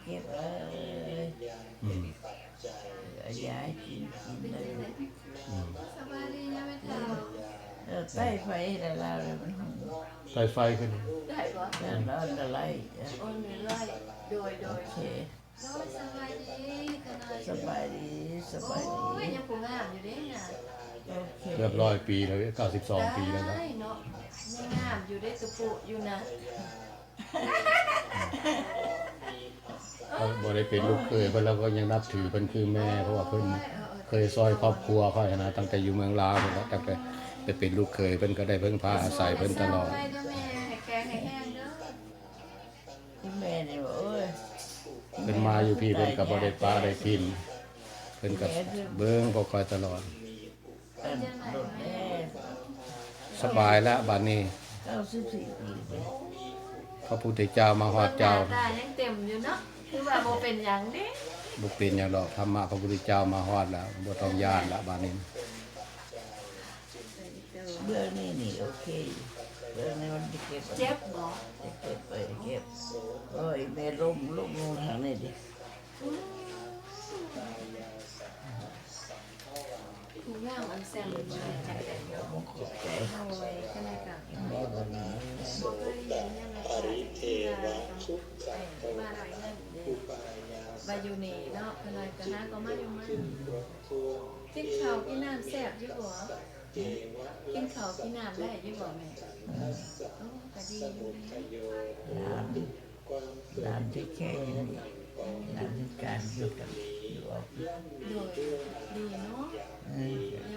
ເກັບເອີຍ ອືມ ເອີ ຢາຍກິນ ກິນເລີຍ ອືມ ສະບາຍດີນະແມ່ເຖົ້າ ເອີ ໄຕ້ໄຟແລ້ວລາວເລີຍມັນຫຸ່ງ ໄຕ້ໄຟຂຶ້ນ ໄດ້ບໍ່? ແມ່ນ on the light ເອີ on the light ໂດຍ ໂດຍ ໂອເຄ ໂດຍ ສະບາຍດີ ສະບາຍດີ ສະບາຍດີ ໂອ້ຍ ຍັງຜູ້ງາມຢູ່ເດ້ນະ ໂອເຄ ເກືອບຮ້ອຍປີແລ້ວ ເກົ້າສິບສອງປີແລ້ວເນາະ ໄດ້ເນາະ ຍັງງາມຢູ່ເດ້ ຕຸປຸຢູ່ນະ ເອີ ບໍ່ໄດ້ເປັນລູກເຂີຍເພິ່ນ ແລ້ວກໍຍັງນັບຖືເພິ່ນຄືແມ່ ເພາະວ່າເພິ່ນເຄີຍຊ່ອຍຄອບຄົວຂ້ອຍຫັ້ນນະ ຕັ້ງແຕ່ຢູ່ເມືອງລາວພຸ້ນແຫຼະ ຕັ້ງແຕ່ໄປເປັນລູກເຂີຍ ເພິ່ນກໍໄດ້ເພິ່ງພາອາໄສເພິ່ນຕະຫຼອດ ຊ່ອຍເດີແມ່ ໃຫ້ແຂງໃຫ້ແຮງເດີ ອີແມ່ນີ້ ໂອ້ຍ ເພິ່ນມາຢູ່ພີ້ ເພິ່ນກໍບໍ່ໄດ້ປະໄດ້ຖິ້ມ ເພິ່ນກໍເບິ່ງພວກຂ້ອຍຕະຫຼອດ ອັນໂດດແດ່ ສະບາຍແລ້ວບາດນີ້ ເກົ້າສິບສີ່ປີ ພະພຸດທະເຈົ້າມາຮອດເຈົ້າ ໜ້າຕາຍັງເຕັມຢູ່ເນາະ ຄືວ່າບໍ່ເປັນຫຍັງເດ້ ບໍ່ເປັນຫຍັງດອກ ທຳມະພະພຸດທະເຈົ້າມາຮອດແລ້ວ ບໍ່ຕ້ອງຢ້ານລະບາດນີ້ ເບື້ອງນີ້ນີ້ໂອເຄ ເບື້ອງນີ້ມັນຊິເຈັບ ເຈັບບໍ່? ເຈັບ ເຈັບ ເອີ ເຈັບ ໂອ້ຍ ແມ່ລົ້ມ ລົ້ມລົງທາງນີ້ເດ້ ອືມ ທຸກຢ່າງອັນແຊມມັນຈະເປັນ ຂອບໃຈ ໂດຍ ຂະໜາດກັນ ແມ່ບໍ່ມີ ບໍ່ເຄີຍເຫັນຍາມໃນຊາດເທື່ອ ມາໄດ້ເງິນເດ້ ມາຢູ່ນີ້ເນາະ ຂະໜາດກັນນາກໍມາຢູ່ມາ ກິນເຂົ້າກິນນ້ຳແຊບຢູ່ບໍ່? ກິນເຂົ້າກິນນ້ຳໄດ້ຢູ່ບໍ່ແມ່? ໂອ້ ກະດີຢູ່ເດ້ ຫຼານ ຫຼານເທກແຄຢູ່ນີ້ ຫຼານຈັດການຢູ່ກັນ ຢູ່ອອບຟິດ ໂດຍ ດີເນາະ ເອີ